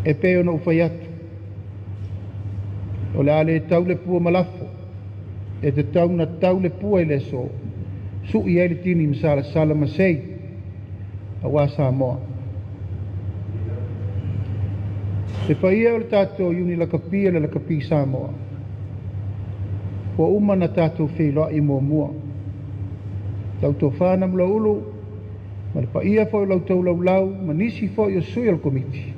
E pei ona ou fai atu, o le a le tau le pua ma lafo, e tatau ona tau le pua i le aso, sui ai le tini masalasala ma sei, aua Samoa. Le paia o le tatou Iuni Lakapi o le Lakapi Samoa, ua uma ona tatou feiloai muamua. Lau tofa Namulauulu ma le paia foi o la outou laulau ma nisi foi o sui o le Komiti,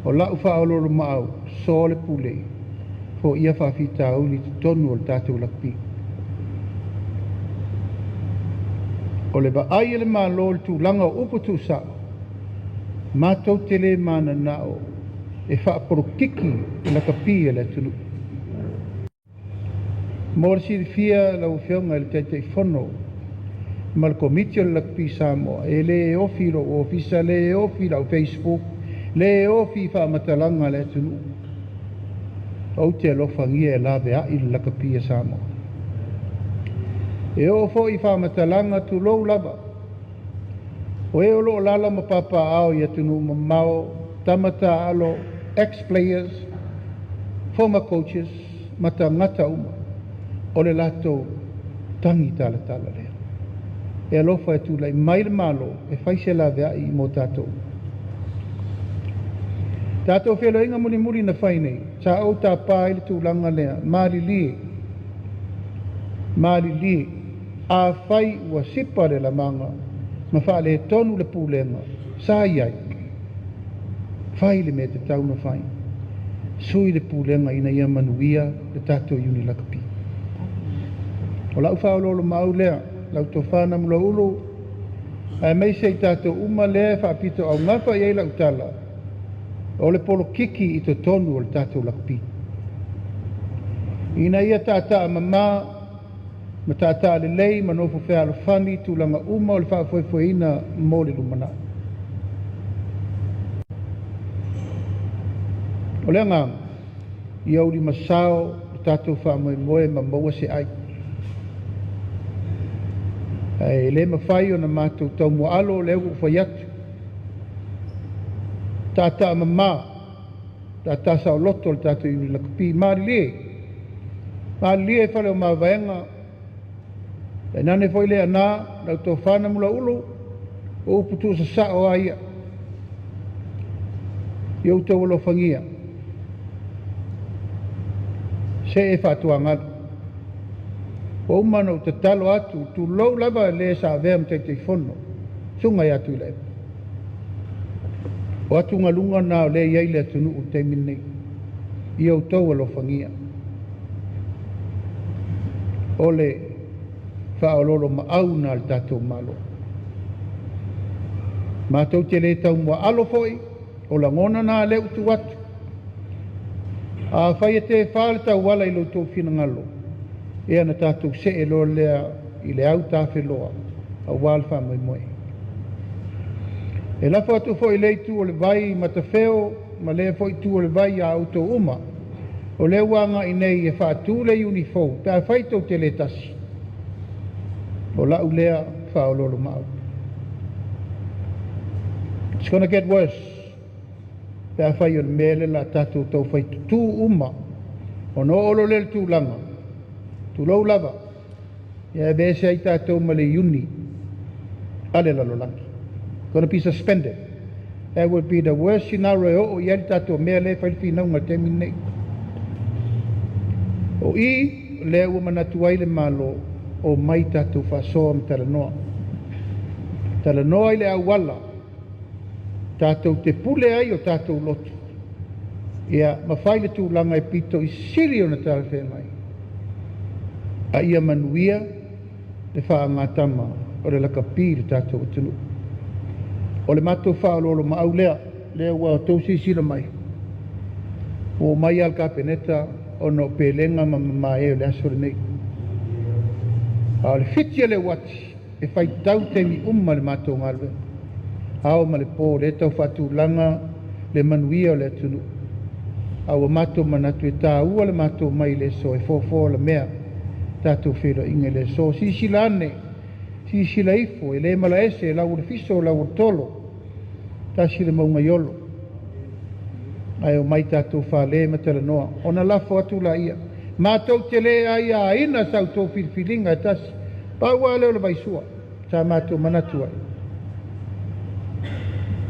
o lau faaoloolomaau, so le pule, foia faafitauli i totonu o le tatou lakapi. O le vaai a le Malo i le tulaga o upu tuusao, matou te le mananao e faapolokiki le lakapi a le atunuu. Mo le silafia lau Afioga i le Taitaifono ma le Komiti o le Lakapi Samoa, e le ofi i lou ofisa, le ofi i lau Facebook, le ofi i faamatalaga a le atunuu. Ou te alofagia e laveai le lakapi a Samoa. E oo foi i faamatalaga tulou lava, o e o lo o alaala ma papaaao i atunuu mamao, tama taalo, ex-players, former coaches, ma tagata uma, o le latou tagi talatala lea. E alofa e tulai mai le Malo e fai se laveai mo tatou. Tatou feiloaiga mulimuli na fai nei, sa ou tapa ai le tulaga lea, malilie, malilie, afai ua sipa le lamaga ma faaletonu le pulega, sa i ai, fai le mea tatau ona fai, sui le pulega ina ia manuia le tatou Iuni Lakapi. O lau faaoloolomaau lea, lau tofa Namulauulu, aemaise i tatou uma lea e faapito augafa i ai lau tala, o le polokiki i totonu o le tatou lakapi. Ina ia taataa mama ma taataa lelei ma nofo fealofani tulaga uma o le faafoefoeina mo le lumanai. O le agaga, ia ulimasao le tatou faamoemoe ma maua se ai. Ae le mafai ona matou taumuaalo lea ua ou fai atu. Taataa mama, taataa saoloto le tatou Iuni Lakapi, malilie, malilie fale o mavaega, tainane foi le ana, lau tofa Namulauulu, o upu tuusasao lava ia. Ia outou alofagia, se e faatuagalu. Ua uma ona ou tatalo atu, tulou lava le sa avea ma Taitaifono, susuga ia Tuilaepa. O atugaluga na o lea e i ai le atunuu i le taimi lenei. Ia outou alofagia. O le faaoloolomaau na a le tatou Malo. Matou te le taumuaalo foi, o lagona na lea ua tuu atu. Afai e tefa le tauala i lo outou finagalo, ia na tatou see loa lea i le autafeloa aua le faamoemoe. E lafo atu foi i lea itu o le vai i Matafeo ma lea foi itu o le vai ia outou uma, o lea ua agai nei e faatu le iuni fou pe afai tou te le tasi. O lau lea faaoloolomaau. It's gonna get worse. Pe afai o le mea lea la tatou taufai tutu uma, ona oo loa lea i le tulaga, tulou lava, ia aveese ai tatou ma le iuni a le lalolagi. Gonna be suspended. That would be the worst scenario e oo i ai le tatou mea lea e fai le finauga i le taimi lenei. O i, lea ua manatu ai le Malo, o mai tatou faasoa ma talanoa. Talanoa i le auala, tatou te pule ai o tatou loto, ia ma fai le tulaga e pito i sili ona talafeagai. A ia manuia le faagatama o le lakapi i le tatou atunuu. O le matou faaoloolomaau lea, lea ua outou silasila mai, ua omai lava le Kapeneta ona o pelega ma mamae o le aso lenei. A o le fiti a le uati, e faitau taimi uma le matou galuega. Ao ma le po, lea e tau faatulaga le manuia o le atunuu. A ua matou manatu e taua le matou mai i le aso e fofo la mea tatou feiloaiga i le aso. Silasila ane, silasila ifo, e le malaese, lau o le fiso, lau o le tolo, tasi le mauga i Olo. Ae omai tatou fale ma talanoa, ona lafo atu laia. Matou te le aiaina sa outou filifiliga e tasi, pau lava lea o le vaisua sa matou manatu ai.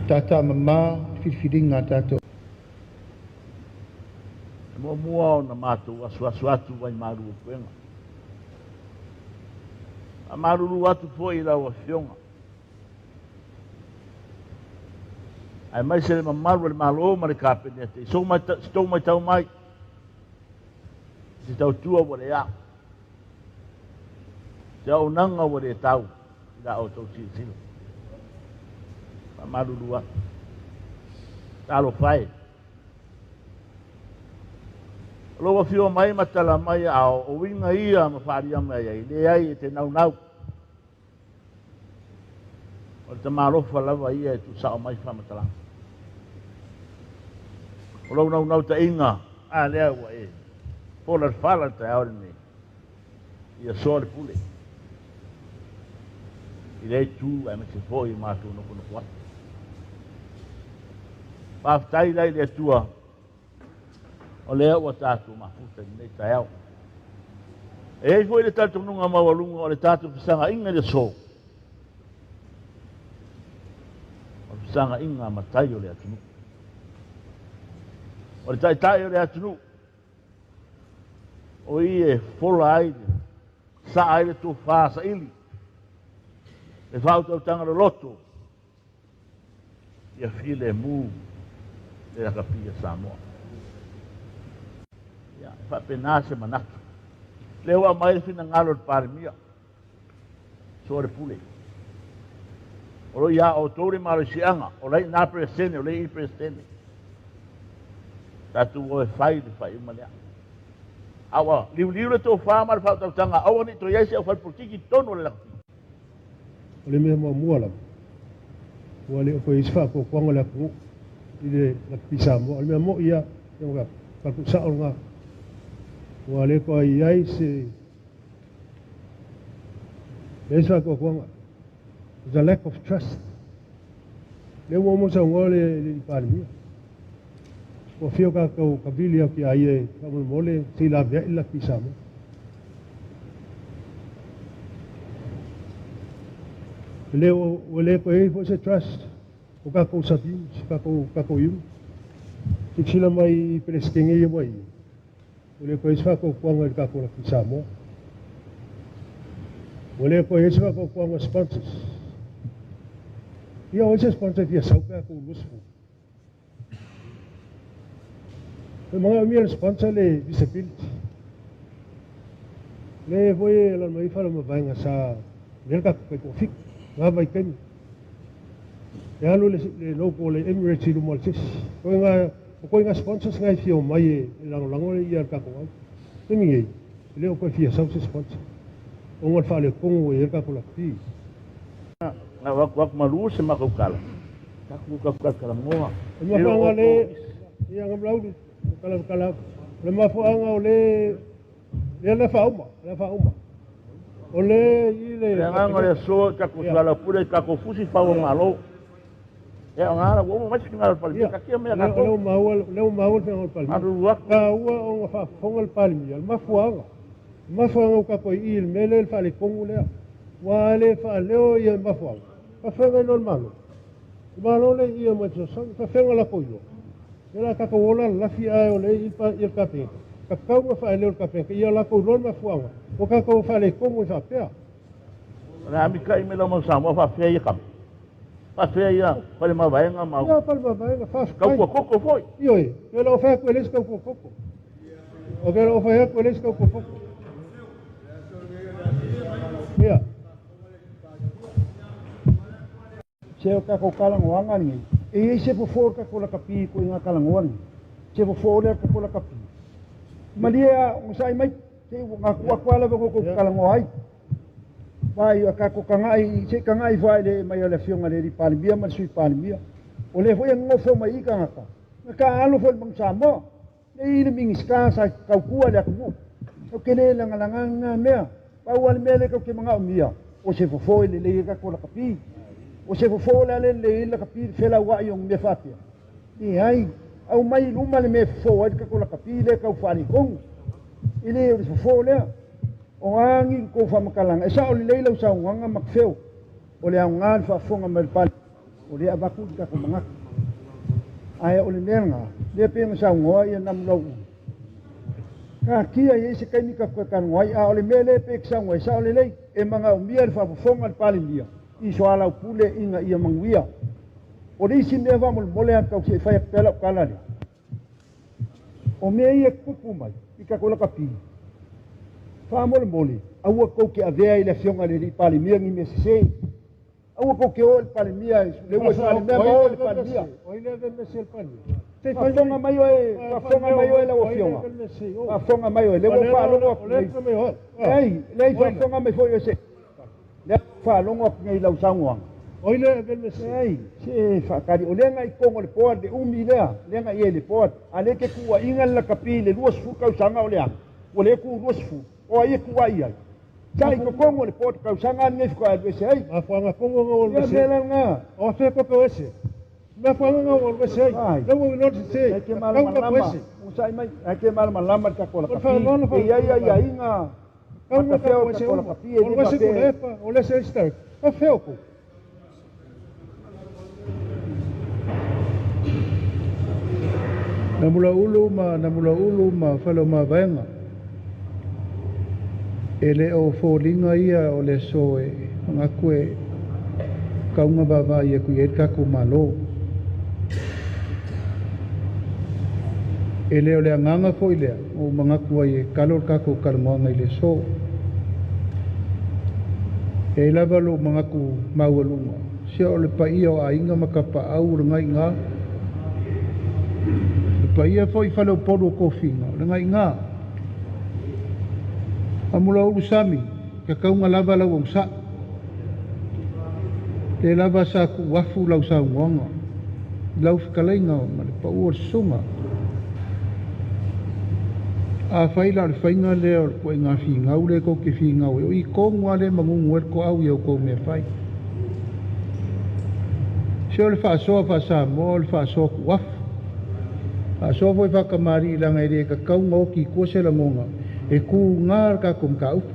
Tatamama filifiliga a tatou. E muamua ona matou asuasu atu vaimalu o puega. Faamalulu atu foi i lau Afioga, aemaise le mamalu o le Malo ma le Kapeneta i se tou matau mai i se tautua ua le ao, se auaunaga ua le tau i la outou silasila. Faamalulu atu. Talofa e. O lou afio mai ma tala mai a o uiga ia ma faaalia mai ai, leai e te naunau. O le tama alofa lava ia e tuusao mai faamatalaga. O lou naunautaiga, a lea ua e fola le fala le taeao lenei, ia soa le pule i lea itu aemaise foi o matou nofonofo atu. Faafetai la i le Atua o lea ua tatou mafuta i lenei taeao. E i ai foi le talitonuga maualuga o le tatou fesagaiga i le aso, o le fesagaiga a matai o le atunuu. O le taitai o le atunuu, o ia e fola ai, saa ai le tofa saili, le faautautaga loloto, Ia filemu le lakapi a Samoa. Ia, e faapena se manatu. Lea ua aumai le finagalo o le Palemia, soa le pule. O lo o iā outou le malosiaga, o la e i ina Peresetene, o lea e i i Peresetene. Tatou o e fai le faaiuga lea. A ua liuliu le tofa ma le faautautaga, aua ne i toe i ai se aufalepolitiki i totonu o le lakapi. O le mea muamua lava, ua le o toe i ai se faatuatuaga o le atunuu i le lakapi Samoa. O le mea moi lava, o le tuusao lena, ua le toe i ai se leai se faatuatuaga. There's a lack of trust. Lea ua uma saunoa le Palemia. Ua afio tatou kavili atu ia ia e faamolemole se i laveai le lakapi Samoa. Le ua le toe i ai foi se trust o tatou sub-units, tatou tatou unit. Silasila mai i Peresetene ia ua i ai, ua le toe i ai se faatuatuaga i le tatou lakapi Samoa. Ua le toe i ai se faatuatuaga sponsors. Ia o ai se sponsor e fia sau pe a tuu 20. E manaomia le sponsor le disability. Le foi e lalo mai fala ma vaega sa lea le tatou taitoafitu, na vaitaimi. E alu le, le logo o le Emirates i luma o le sesi. O ngā, o koi ngā sponsors ngā i fia o mai e, e lagolago le ia le tatou au. Taimi nei, e le o toe fia sau se sponsor. Ona o le faaletonu ua i ai le tatou lakapi. Na o atu atu malu se matou tala. Tatou tautalatalanoa. O le mafuaaga le ia Gamalauli, o kala o le mafuaaga o le lea le faauma, le faauma. O le i le Le agaga o le aso tatou soalaupule tatou fusi fau o Malo. Ia o ngā ua uma mai se finagalo o le Palemia, taatia mea a tatou. Lea ua maua, lea ua maua le finagalo o le Palemia. Malulu atu. Taua ona faafofoga le Palemia, le mafuaaga. Le mafuaaga ua tatou i i le mea lea le faaletonu lea. Ua le faaleo ia mafuaaga. Faafeagai loa le Malo. Le Malo lea i i e omai e fesoasoani. Faafeagai latou iloa. Ia la tatou ola lalafi ae o lea i i le Kapeneta. Tatau ona faaleo le Kapeneta ia latou iloa le mafuaaga ua tatou faaletonu ai faapea. O le a mitai mai lau mau Samoa faafefea ia kame? Faafefea ia fale mavaega ma Ia fale mavaega, faafetai. Tautua koko foi. Ioe, e le o fai atu e leai se tautua koko. O ke le o fai atu e leai se tautua koko. Ia. Se o tatou talanoaga lenei, e i ai se fofo o le tatou lakapi i ituaiga talanoa lenei. Se fofo lea o le tatou lakapi. Malie a onosai mai, se i ua tuu atu lava le avanoa tou te talanoa ai. Vaai a tatou tagai, se i tagai ifo lava i le mai o le Afioga i le Alii Palemia ma le Sui Palemia. O lea foi e nonofo mai i i tagata, na taaalo foi i le Manu Samoa. Nei le Minisita sa tautua le atunuu. Ou te le lagalaga lena mea. Pau lava le mea lea tou te manaomia, o se fofo e lelei ai tatou lakapi. O se fofo o le a le lelei ai le lakapi, le felauai o ni mea faapea? Leai. Aumai i luma le mea e fofo ai le tatou lakapi lea e tau faaletonu. E le o le fofo lea. O a ni tou faamatalaga, e sao lelei lau saunoaga Matfeo, o le aoga le faafofoga mai o le Palemene, o lea e avatu le tatou manatu. Ae o le mea lena, lea pei ona saunoa ia Namulauulu, taatia e i ai se taimi tatou toe talanoa ai, a o le mea lea pei e te saunoa ai, e sao lelei, e manaomia le faafofoga a le Palemia i soalaupule ina ia manuia. O le isi mea faamolemole lava tau se i fai atu pea lau tala lea, o mea ia e tutupu mai i tatou lakapi, faamolemole, aua tou te avea i le Afioga i le Alii Palemia ni mea sese. Aua tou te o i le Palemia, le ua i le Palemia ma o i le Palemia. Faafofoga mai oe, faafofoga mai oe lau Afioga. Faafofoga mai oe, lea ua ou faalogo atu nei. Leai, leai, faafofoga mai foi oe se. Lea ua faalogo atu nei i lau saunoaga. Leai, se faatali, o lea na i totonu o le board, le umi lea, lea na i ai i le board, a o lea e te tuuaiina le lakapi i le 20 tausaga o le a? Ua le tu 20, o ai e tuuai ai? Sa i totonu o le board tausaga a lenei faatoa alu ese ai. Ia mea la lena. Ai te malamalama, onosai mai, ai te malamalama le tatou lakapi, e i ai aiaiga. Matafea o tatou lakapi e le faapea Namulauulu ma Namulauulu ma Faleomavaega. E le o foliga ia o le aso e manatu e kauga vaavaai atu i ai le tatou Malo. E le o le agaga foi lea ua ou manatu ai e kalo le tatou talanoaga i le aso. E i ai lava lou manatu maualuga, se o le paia o aiga ma tapaau o lena i ina, le paia foi i faleupolu o tofiga o lena i ina. Amulaulu sami, tatauga lava lau onosai. Lea lava sa tuu afu lau saunoaga i lau fetalaiga ma le pau o le susuga. Afai la o le faiga lea o le ituaiga finau lea tou te finau ai, o i tonu lava lea e manunu ai le toau i a outou mea fai. Se o le faasoa faa-Samoa o le faasoa tuuafu. Faasoa foi faatamalii leaga e le tatau ona oti i tua se lagona e tuga le tatou mataupu.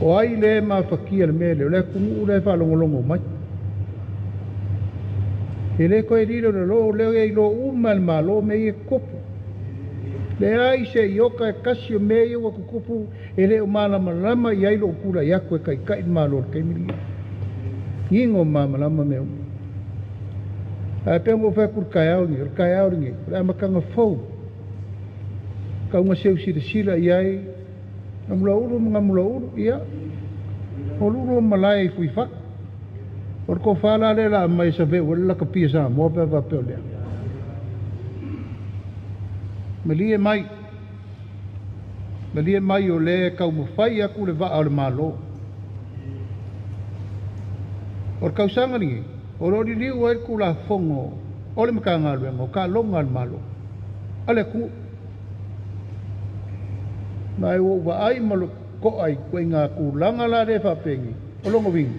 O ai lea e mafatia le mea lea? O le atunuu la e faalogologo mai. E le toe lilo i lalo, o lea e iloa uma e le Malo mea ia e tutupu. Leai se iota e tasi o mea ia ua tutupu e le o malamalama i ai lou tulai atu e taitai le Malo i le taimi lenei. Ino malamalama mea uma. Ae pei ona ou fai atu i le taeao lenei, o le taeao lenei, o le amataga fou. Tau na seu silasila i ai Namulaulu ma Namulaulu, ia, o lulu o malae i Fuifatu. O le tofa la lea o le a aumai e saveu ai le lakapi a Samoa pe a faapea o lea. Malie mai, malie mai o lea e taumafai atu le vaa o le Malo. O le tausaga lenei, o lo o liliu ai le Tulafono o le Matagaluega o Taaloga a le Malo a le atunuu. Ma ua ou vaai ma lou totoa i ituaiga tulaga la lea faapenei, o lona uiga,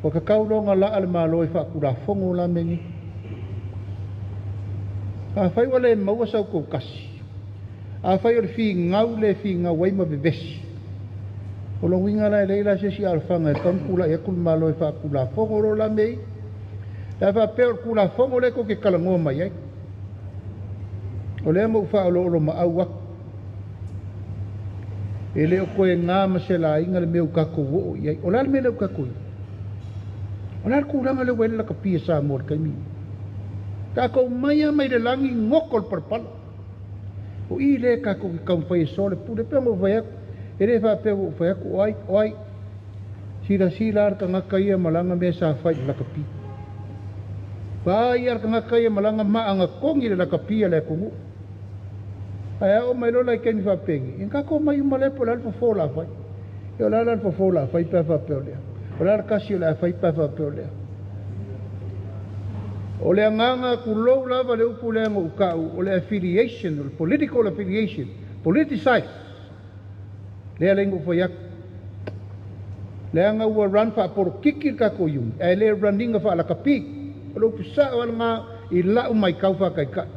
ua tatau loa ona laa le Malo e faatulafono la mea nei. Afai ua le maua sau toutasi, afai o le finau le finau ai ma vevesi, o lona uiga la e leai la se isi alofaga e tatau ona tulai atu le Malo e faatulafono loa la mea ia. Pe a faapea o le Tulafono lea tou te talanoa mai ai, o lea na ou faaoloolomaau atu, e le o toe na ma se laina le mea ua tatou oo i ai. O le a le mea lea ua tatou i ai? O le a le tulaga lea ua i ai le lakapi a Samoa i le taimi lenei? Tatou mai lava mai le lagi goto le palapala. O i lea tatou te taumafai e solepule. E pei ona ou fai atu, e le faapea ua ou fai atu o ai, o ai. Silasila lava le tagata ia ma lana mea sa fai i le lakapi. Vaai lava le tagata ia ma lana maaga togi i le lakapi a le atunuu. Ae a oo mai loa la i taimi faapenei, ia tatou omai uma lea po o le a le fofo o le a fai. Ia o le a la le fofo o le a fai pe a faapea o lea? O le a le kasi o le a fai pe a faapea o lea? O le agaga tulou lava le upu lea na ou tau, o le affiliation, o le political affiliation, politicize. Lea la na ou fai atu. Leaga ua run faapolokiki le tatou unit, ae le run ina faalakapi. O le upu sao lava lena, i la'u maitau faataitai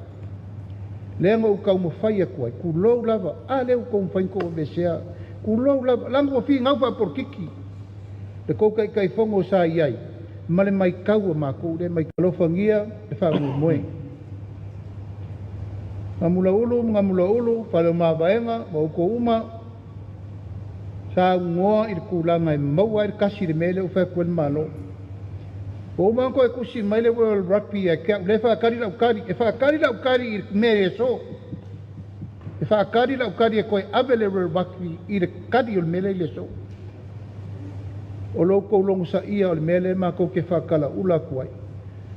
lea na ou taumafai atu ai, tulou lava, a lea ua tou mafai ona tou aveesea, tulou lava, leaga ua finau faapolokiki le tou Taitaifono sa i ai ma le maitau a matou lea maitau. Alofagia le faamoemoe. Gamulaulu ma Gamulaulu, Faleomavaega ma outou uma, saunoa i le tulaga e maua ai le tasi i le mea lea ua fai atu ai le Malo. Ua uma ona toe tusi mai le World Rugby ia te au, lea e faatali lau tali, e faatali lau tali i le mea i le aso. E faatali lau tali e toe ave le World Rugby i le tali o le mea lea i le aso. O lo outou logosaia o le mea lea matou te faatalaula atu ai.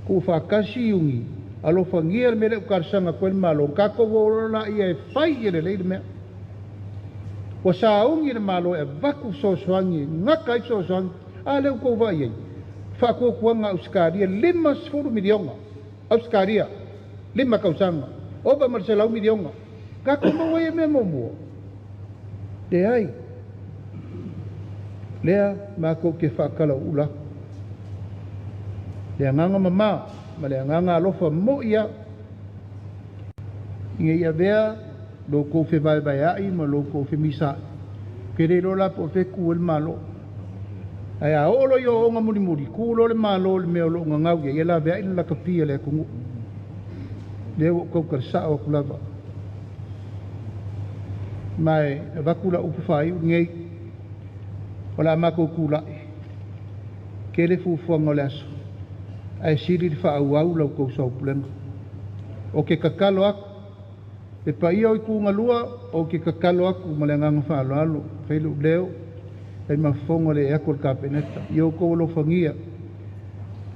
Tuufaatasi Iuni, alofagia le mea lea ua talosaga atu ai le Malo, ona tatou o loa laia e fai ia lelei le mea. Ua sauni le Malo e avatu fesoasoani e gata ai fesoasoani, a lea ua outou vaai i ai, faatuatuaga Ausetalia, $50 miliona Ausetalia, 5 tausaga, ova ma le $100 miliona. Tatou maua ia mea muamua? Leai. Lea matou te faatalauula atu. Le agaga mama ma le agaga alofa mo'i a, ina ia avea lo outou fevaevaea'i ma lo outou femisa'i, ou te le iloa la po o fea e tu ai le Malo. Ae a oo loa i ooooga mulimuli, tu loa le Malo i le mea o lo o gagau i ai, e laveai le lakapi a le atunuu. Lea ua ou tautala sa'o atu lava. Ma e avatu lau upu faaiu lenei, o le a matou tula'i, tele fuafuaga o le aso, ae sili le faaauau la outou soaupulega. Ou te tatalo atu, le paia o itu galua, ou te tatalo atu ma le agaga faaaloalo, fai lou leo, fai ma fofoga o le ee atu o le Kapeneta, ia outou alofagia,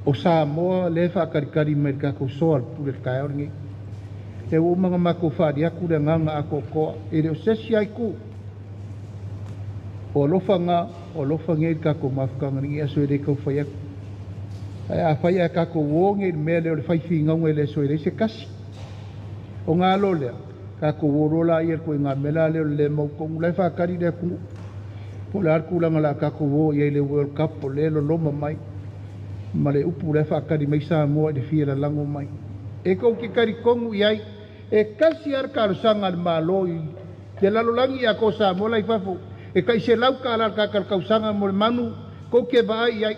o Samoa lea e faatalitali mai i le tatou soa o le pule i le taeao lenei. Lea ua uma ona matou faali atu le agaga atoatoa, e le o se isi lava itu. O alofa na, o alofa nei i le tatou mafutaga i lenei aso e le tau fai atu. Ae afai ae tatou o nei i le mea lea o le fai finauga i le aso e leai se tasi, ona alo lea, tatou o loa laia i le ituaiga mea la lea o le le mautonu, la e faatali le atunuu. Po o le a le tulaga o le a tatou o i ai i le World Cup o lea e loloma mai ma le upu la e faatali mai Samoa i le fia lalago mai. E tou te talitonu i ai, e tasi lava le talosaga a le Malo i le lalolagi i atoa Samoa la i fafo, e tai $100 le tagata i le tausaga mo le manu, tou te vaai i ai.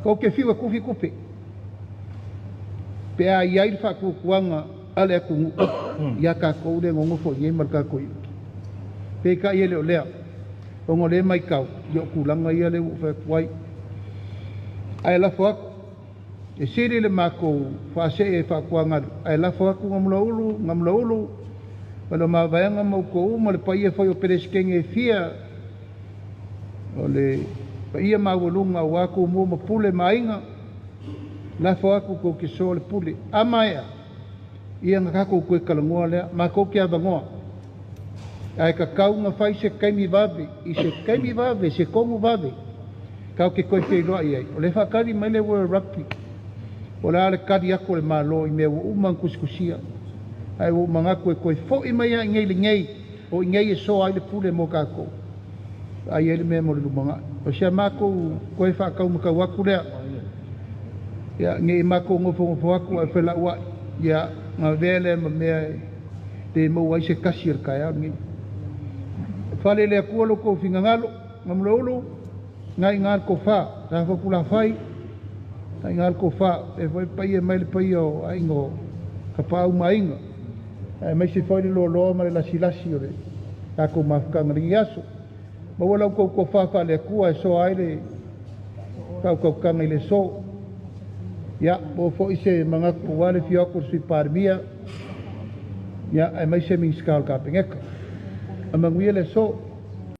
Tou te fiu e tufi tupe pe a i ai le faatuatuaga a le atunuu ia tatou lea e nonofo i inei ma le tatou iuki. Peitai e le o lea, ona o lea e matau i o'u tulaga ia lea ua ou fai atu ai. Ae lafo atu, e sili le matou faasee e faatuagalu, ae lafo atu Gamulaulu, Gamulaulu, ma le mavaega ma outou uma le paia foi o Peresetene e fia, o le paia maualuga aua Tumua ma Pule ma Aiga, lafo atu tou te soa le pule. A maea, ia na tatou toe talanoa lea, matou te avanoa. Ae tatau ona fai se taimi vave, i se taimi vave, se tonu vave, tatou te toe feiloai ai. O lea e faatali mai le World Rugby, po o le a le tali atu a le Malo i mea ua uma ona tusitusia. Ae ua ou manatu e toe foi mai lava i inei lenei, o i inei e soa ai le pule mo tatou. Vaai ai le mea mo le lumanai. O si a matou toe faataumatau atu lea, ia, ne i matou nofonofo atu ae felauai, ia, ona avea lea ma mea e le maua ai se tasi o le taeao lenei. Fale i le Atua lo outou finagalo, Gamulaulu, na i ina le tofa, sa Fotulafai, na i ina le tofa, e foi paia mai le paia o aiga o Tapaau ma Aiga, aemaise foi le loaloa ma le lasilasi o le tatou mafutaga i lenei aso. Maua la outou tofa faale-Atua e soa ai le faautautaga i le aso. Ia, maua foi se manatu aua le afio atu o le Sui Palemia, ia, aemaise Minisita o le Kapeneta. A manuia le aso.